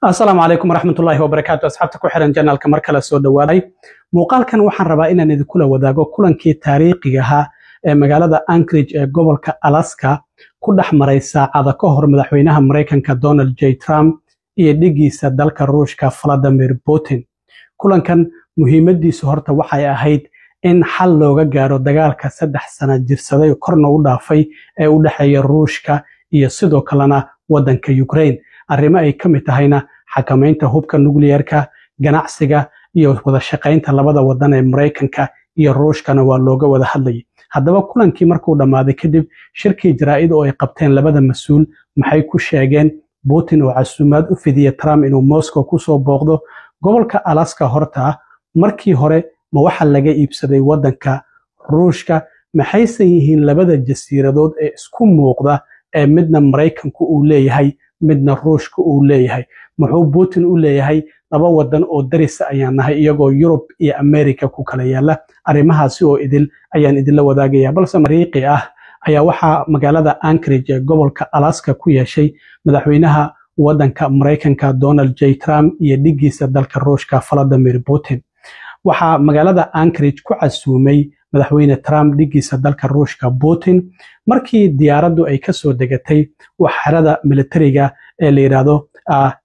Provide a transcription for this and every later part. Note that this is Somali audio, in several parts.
Asalaamu calaykum waraxmatullaahi wabarakaatu. Asxaabta ku xiran channelka, mar kale soo dhawaaday. Muuqaalkan waxaan rabaa inaan idinkula wadaago kulankii taariikhiga ahaa ee magaalada Anchorage ee gobolka Alaska ku dhex maray saacada ka hor madaxweynaha Maraykanka Donald J Trump iyo dhigiisa dalka Ruushka Vladimir Putin. Kulankan muhiimadiisu horta waxay ahayd in xal looga gaaro dagaalka 3 sano jirsaday, korna u dhaafay, ee u dhexeeya Ruushka iyo sidoo kalena waddanka Ukraine, arrimo ay ka mid tahayna xakamaynta hubka nukliyeerka, ganacsiga iyo wada shaqaynta labada wadan ee Maraykanka iyo Ruushkana waa looga wada hadlayay. Haddaba, kulankii markuu dhammaaday kadib, shirkii jaraa'id oo ay qabteen labada mas-uul maxay ku sheegeen? Putin oo casuumaad u fidiya Trump inuu Moscow kusoo booqdo. Gobolka Alaska horta markii hore ma waxa laga iibsaday waddanka Ruushka? Maxayse yihiin labada jasiiradood ee isku muuqda ee midna Maraykanku uu leeyahay, midna Ruushka uu leeyahay? Muxuu Putin u leeyahay laba wadan oo darisa ayaan nahay, iyagoo Yurub iyo America ku kala yaala? Arrimahaasi oo idil ayaan idinla wadaagaya. Balse mariiqi ah ayaa waxaa magaalada Anchorage ee gobolka Alaska ku yeeshay madaxweynaha waddanka Maraykanka Donald J Trump iyo dhigiisa dalka Ruushka Vladimir Putin. Waxaa magaalada Anchorage ku casuumay madaxweyne Trump dhigiisa dalka Ruushka Putin. Markii diyaaraddu ay kasoo degatay xerada militariga ee la yidhaahdo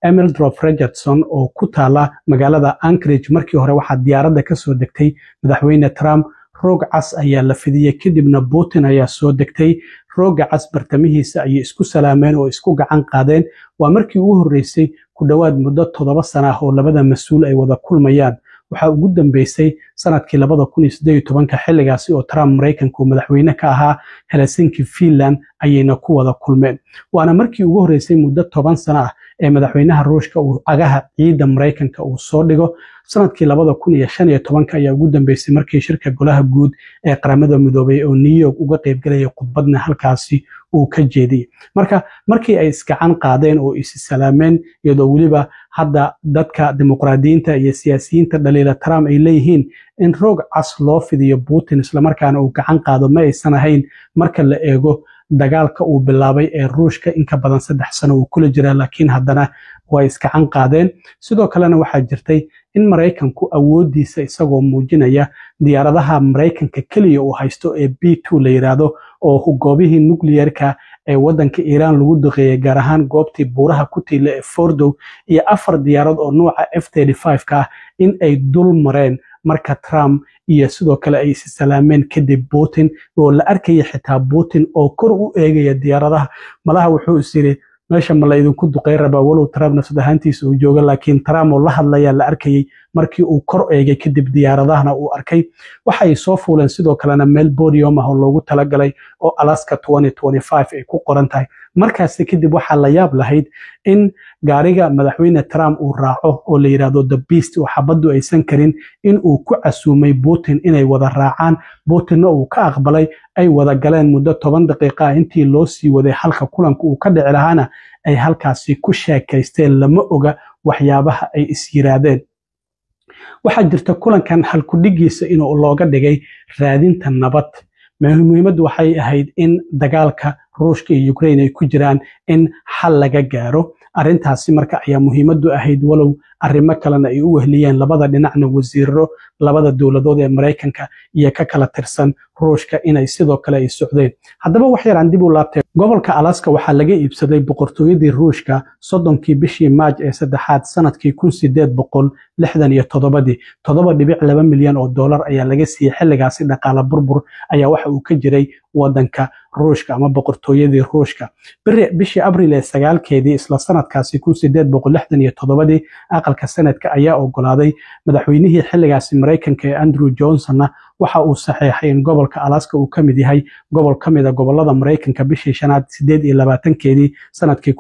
Elmendorf Richardson oo ku taala magaalada Anchorage, markii hore waxaa diyaaradda kasoo degtay madaxweyne Trump. Roog cas ayaa la fidiyey, kadibna Putin ayaa soo degtay. Rooga cas bartamihiisa ayay isku salaameen oo isku gacan qaadeen. Waa markii ugu horreysay ku dhowaad muddo 7 sana ah oo labada mas-uul ay wada kulmayaan. Waxaa ugu dambeysay sanadkii 2018-ka, xilligaasi oo Trump Maraykanka uu madaxweyne ka ahaa. Helsinki, Finland ayayna ku wada kulmeen. Waana markii ugu horreysay muddo 10 sano ah ee madaxweynaha Ruushka uu cagaha ciidda Maraykanka uu soo dhigo. Sanadkii 2015-ka ayaa ugu dambeysay markii shirka Golaha Guud ee Qaramada Midoobay oo New York uga qaybgalaya, khudbadna halkaasi uu ka jeediyey. Marka markii ay isgacan qaadeen oo isi salaameen, iyadoo weliba hadda dadka dimuqraadiyiinta iyo siyaasiyiinta dhaliila Trump ay leeyihiin in roog cas loo fidiyo Putin islamarkaana uu gacan qaado ma aysan ahayn, marka la eego dagaalka uu bilaabay ee Ruushka in ka badan 3 sano uu kula jiraa, laakiin haddana way isgacan qaadeen. Sidoo kalena waxaa jirtay in Maraykanku awooddiisa isagoo muujinaya, diyaaradaha Maraykanka keliya uu haysto ee B-2 la yidhaahdo oo goobihii nuclearka ee waddanka Iiraan lagu duqeeyey, gaar ahaan goobtii buuraha ku tiila ee Fordow, iyo afar diyaarad oo nuuca F-35 ka ah in ay dul mareen marka Trump iyo sidoo kale ay isi salaameen kadib Putin, oo la arkaya xitaa Putin oo kor u eegaya diyaaradaha. Malaha wuxuu is yiri, "Meesha ma laydinku duqeyn rabaa?" Walow Trump nafsad ahaantiisa uu joogo, laakiin Trump oo la hadlayaa la arkayay markii uu kor eegay kadib diyaaradahana uu arkay. Waxay soo fuuleen sidoo kalena meel podium ah oo loogu talagalay oo Alaska ay ku qoran tahay. Markaasi kadib waxaa la yaab lahayd in gaariga madaxweyne Trump uu raaco oo la yidhaahdo The Beast, oo xabaddu aysan karin, in uu ku casuumay Putin inay wada raacaan. Putinna uu ka aqbalay, ay wada galeen muddo 10 daqiiqa ah. Intii loo sii waday halka kulanka uu ka dhici lahaana ay halkaasi ku sheekaysteen. Lama oga waxyaabaha ay is yiraahdeen. Waxaa jirta kulankan halkudhigiisa inuu looga dhigay raadinta nabad. Muhiimaddu waxay ahayd in dagaalka Ruushka iyo Ukraine ay ku jiraan in xal laga gaaro. Arrintaasi marka ayaa muhiimaddu ahayd, walow arrimo kalena ay u wehliyeen labada dhinacna, wasiiro labada dowladood ee Maraykanka iyo ka kala tirsan Ruushka inay sidoo kale ay socdeen. Haddaba, wax yar aan dib u laabtay. Gobolka Alaska waxaa laga iibsaday boqortooyadii Ruushka 30-kii bishii Maaj ee saddexaad sanadkii 1867-dii. 7.2 milyan oo dollar ayaa laga siiyey. Xilligaasi dhaqaale burbur ayaa waxa uu ka jiray wadanka Ruushka ama boqortooyadii Ruushka. Bishii Abriil ee 9-keedii isla sanadkaasi 1867-dii, aqalka Senadka ayaa ogolaaday. Madaxweynihii xilligaasi Maraykanka ee Andrew Johnsonna waxa uu saxeexay in gobolka Alaska uu ka mid yahay gobol ka mid a gobolada Maraykanka bishii shanaad 28-keedii sanadkii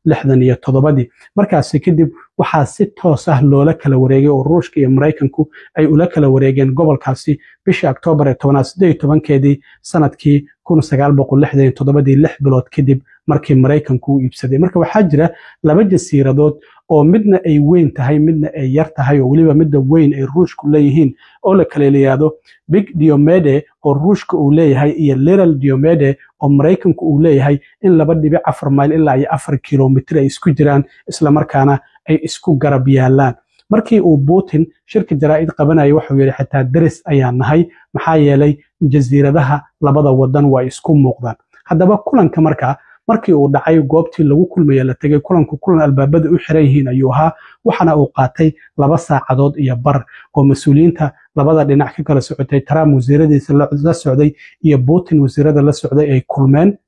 1967-dii. Markaasi kadib waxaa si toos ah loola kala wareegay oo Ruushka iyo Maraykanku ay ula kala wareegeen gobolkaasi bishii Oktoobar ee 10aad 18-keedii sanadkii 1967-dii, 6 bilood kadib. Markii Maraykanku u iibsaday, marka waxaa jira laba jasiiradood oo midna ay weyn tahay, midna ay yar tahay, oo weliba midda weyn ay Ruushku leeyihiin, oo la kala yidhaahdo Big Diomede oo Ruushka uu leeyahay iyo Little Diomede oo Maraykanku uu leeyahay, in 2.4 mayl ilaa iyo 4 kilomitir ay isku jiraan, islamarkaana ay isku garab yaalaan. Markii uu Putin shirka jaraa'id qabanayay, wuxuu yidhi xitaa deris ayaan nahay, maxaa yeelay jasiiradaha labada wadan waa isku muuqdaan. Haddaba kulanka markaa markii uu dhacay, goobtii lagu kulmaya la tegay, kulanku kulan albaabada u xiran yihiin ayuu ahaa, waxaana uu qaatay 2 saacadood iyo bar, oo mas-uuliyiinta labada dhinac ka kala socotay, Trump wasiiradiisa la socday iyo Putin wasiirada la socday, ay kulmeen.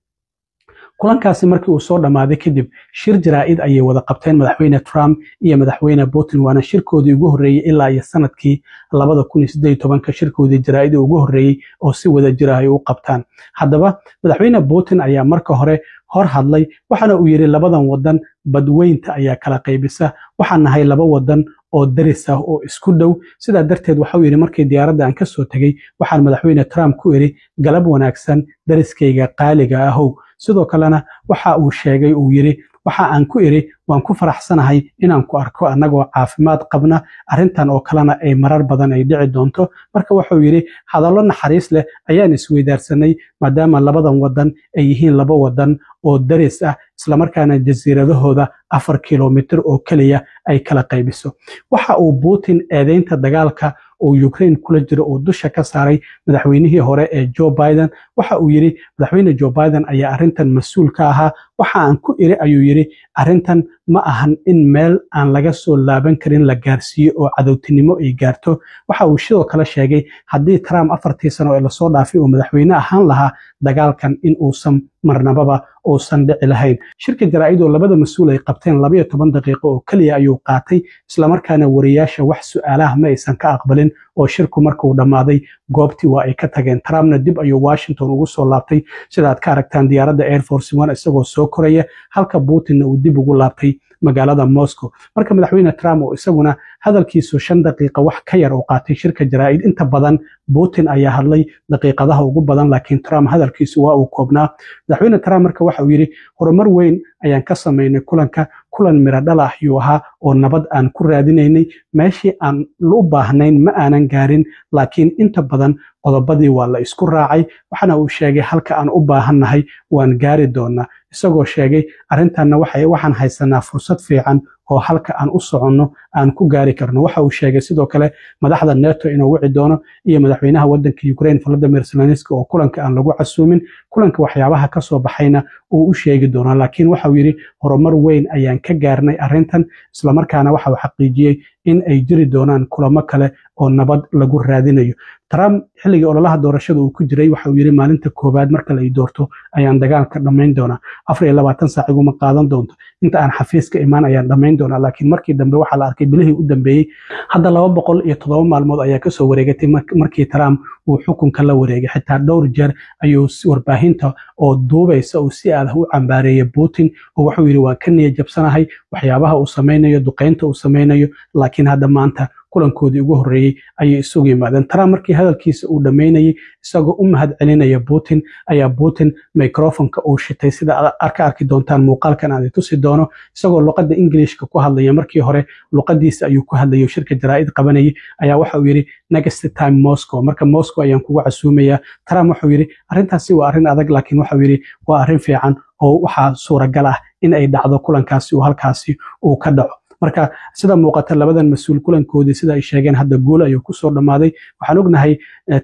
Kulankaasi markii uu soo dhammaaday kadib, shir jaraa'id ayay wada qabteen Madaxweyne Trump iyo Madaxweyne Putin, waana shirkoodii ugu horreeyey ilaa iyo sanadkii 2018-ka, shirkoodii jaraa'id ugu horreeyey oo si wada jira ay u qabtaan. Haddaba Madaxweyne Putin ayaa marka hore hor hadlay, waxaana uu yidhi labadan wadan badweynta ayaa kala qaybisa, waxaan nahay laba wadan oo daris ah oo isku dhow. Sidaa darteed waxau yidhi markii diyaaradda aan kasoo tegey, waxaan Madaxweyne Trump ku idhi "Galab wanaagsan, dariskayga qaaliga ahow." Sidoo kalena waxa uu sheegay, uu yidhi, waxa aan ku idhi waan ku faraxsanahay inaan ku arko annagoo caafimaad qabna, arrintan oo kalena ay marar badan ay dhici doonto. Marka wuxuu yidhi hadallo naxariis leh ayaan isweydaarsanay, maadaama labadan wadan ay yihiin laba wadan oo daris ah, islamarkaana jasiiradahooda 4 kilomitir oo keliya ay kala qaybiso. Waxa uu Putin eedeynta dagaalka oo Ukraine kula jiro oo dusha ka saaray madaxweynihii hore ee Joe Biden. Waxa uu yidhi Madaxweyne Joe Biden ayaa arrintan mas-uul ka ahaa. Waxa aan ku iri, ayuu yidhi, arrintan ma ahan in meel aan laga soo laaban karin la gaarsiiyo oo cadowtinimo ay gaarto. Waxa uu sidoo kale sheegay haddii Trump 4-tii sano ee lasoo dhaafay uu madaxweyne ahaan lahaa, dagaalkan in uusan marnababa uusan dhici lahayn. Shirka jaraa'id oo labada mas-uul ay qabteen 12 daqiiqo oo keliya ayuu qaatay, islamarkaana wariyaasha wax su'aalaha ma aysan ka aqbalin, oo shirku markuu dhammaaday goobtii waa ay ka tageen. Trumpna dib ayuu Washington ugu soo laabtay, sidaad ka aragtaan diyaaradda Air Force One isagoo soo koraya, halka Putinna uu dib ugu laabtay magaalada Moscow. Marka Madaxweyne Trump oo isaguna hadalkiisu 5 daqiiqa wax ka yar oo qaatay shirka jaraa'id, inta badan Putin ayaa hadlay daqiiqadaha ugu badan, laakiin Trump hadalkiisu waa uu koobnaa. Madaxweyne Trump marka waxa uu yidhi horumar weyn ayaan ka samaynay kulanka, kulan miro dhal ah ayuu ahaa oo nabad aan ku raadinaynay. Meeshii aan u baahnayn ma aanan gaarin, laakiin inta badan qodobadii waa la isku raacay. Waxaana uu sheegay halka aan u baahannahay waan gaari doonaa, isagoo sheegay arrintanna waxaan haysanaa fursad fiican oo halka aan u soconno aan ku gaari karno. Waxa uu sheegay sidoo kale madaxda NATO inuu wici doono iyo madaxweynaha wadanka Ukraine Volodymyr Zelensky, oo kulanka aan lagu casuumin, kulanka waxyaabaha ka soo baxayna uu u sheegi doono. Laakiin waxa uu yidhi horumar weyn ayaan ka gaarnay arrintan, islamarkaana waxa uu xaqiijiyey in ay jiri doonaan kulamo kale oo nabad lagu raadinayo. Trump xilligii ololaha doorashada uu ku jiray waxa uu yidhi maalinta koowaad marka la doorto ayaan dagaalka dhammayn doonaa, 24 saac iguma qaadan doonto, inta aan xafiiska imaan ayaan dhammayn doonaa. Laakiin markii dambe waxaa la arkay bilihii u dambeeyey, hadda 207 maalmood ayaa kasoo wareegatay markii Trump uu xukunka la wareegay, xitaa dhowr jeer ayuu warbaahinta oo duubaysa uu si aad u cambaareeyay Putin, oo wuxuu yidhi waan ka niyad jabsanahay waxyaabaha uu samaynayo, duqeynta uu samaynayo. Laakiin hadda maanta kulankoodii ugu horreeyey ayay isugu yimaadeen. Trump markii hadalkiisa uu dhammaynayay, isagoo u mahad celinaya Putin, ayaa Putin microfonka uu shitay, sida aad ka arki doontaan muuqaalkan aan tusi doono, isagoo luqadda Ingiliishka ku hadlaya. Markii hore luqadiisa ayuu ku hadlayay, shirka jaraa'id qabanayay, ayaa waxa uu yidhi "Next time Moscow", marka Moscow ayaan kugu casuumayaa. Trump wuxuu yidhi arrintaasi waa arrin adag, laakiin waxuu yidhi waa arrin fiican oo waxaa suuragal ah in ay dhacdo kulankaasi uu halkaasi uu ka dhaco. Marka sida muuqata labadan mas-uul kulankoodii, sida ay sheegeen, hadda guul ayuu kusoo dhammaaday. Waxaan ognahay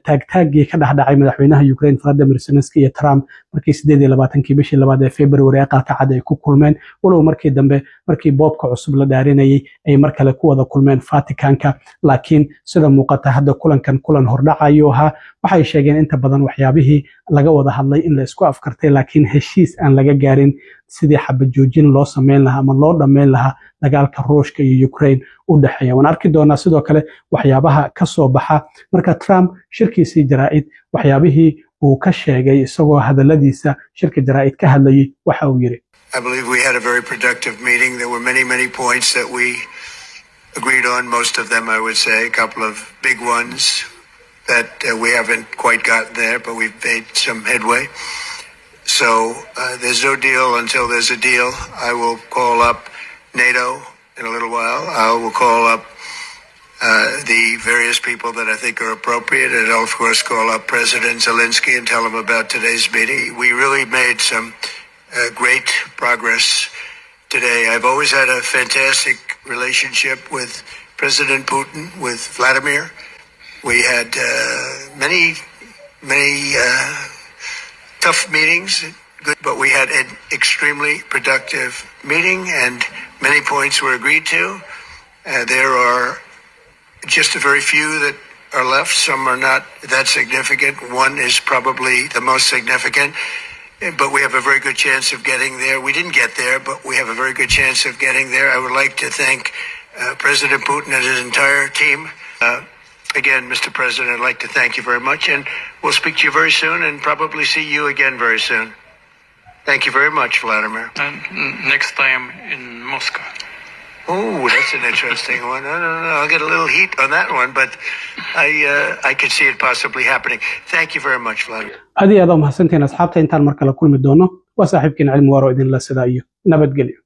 taagtaaggii ka dhexdhacay madaxweynaha Ukraine Volodymyr Zelensky iyo Trump markii 28-kii bishii labaad ee February Aqalka Cad ay ku kulmeen, walow markii dambe markii pope-ka cusub la dhaarinayay ay mar kale ku wada kulmeen Vaticanka. Laakiin sida muuqata hadda kulankan kulan hordhac ayuu ahaa. Waxay sheegeen inta badan waxyaabihii laga wada hadlay in la isku afkartay, laakiin heshiis aan laga gaarin sidii xabad joojin loo sameyn lahaa ama loo dhammayn lahaa dagaalka Ruushka iyo Ukraine u dhexeeya. Waan arki doonaa sidoo kale waxyaabaha ka soo baxa. Marka Trump shirkiisii jaraa'id waxyaabihii uu ka sheegay, isagoo hadalladiisa shirka jaraa'id ka hadlayay, waxa uu yidhi: I believe we had a very productive meeting. There were many, many points that we agreed on, most of them, I would say, a couple of big ones that we haven't quite gotten there, but we've made some headway. So there's no deal until there's a deal. I will call up NATO in a little while. I will call up the various people that I think are appropriate, and I'll, of course, call up President Zelensky and tell him about today's meeting. We really made some great progress today. I've always had a fantastic relationship with President Putin, with Vladimir. We had many, many tough meetings, good, but we had an extremely productive meeting, and many points were agreed to. There are just a very few that are left. Some are not that significant. One is probably the most significant, but we have a very good chance of getting there. We didn't get there, but we have a very good chance of getting there. I would like to thank President Putin and his entire team. Again, Mr. President, I'd like to thank you very much, and we'll speak to you very soon and probably see you again very soon. Thank you very much, Vladimir. And next time in Moscow. Oh, that's an interesting one. I don't know. I'll get a little heat on that one, but I could see it possibly happening. Thank you very much, Vladimir. Aad iyo aad aa umahadsantihiin, asxaabta. Intaan mar kale kulmi doono, waa saaxiibkiin Cilmi Waaro, idinla sidaa iyo nabadgelyo.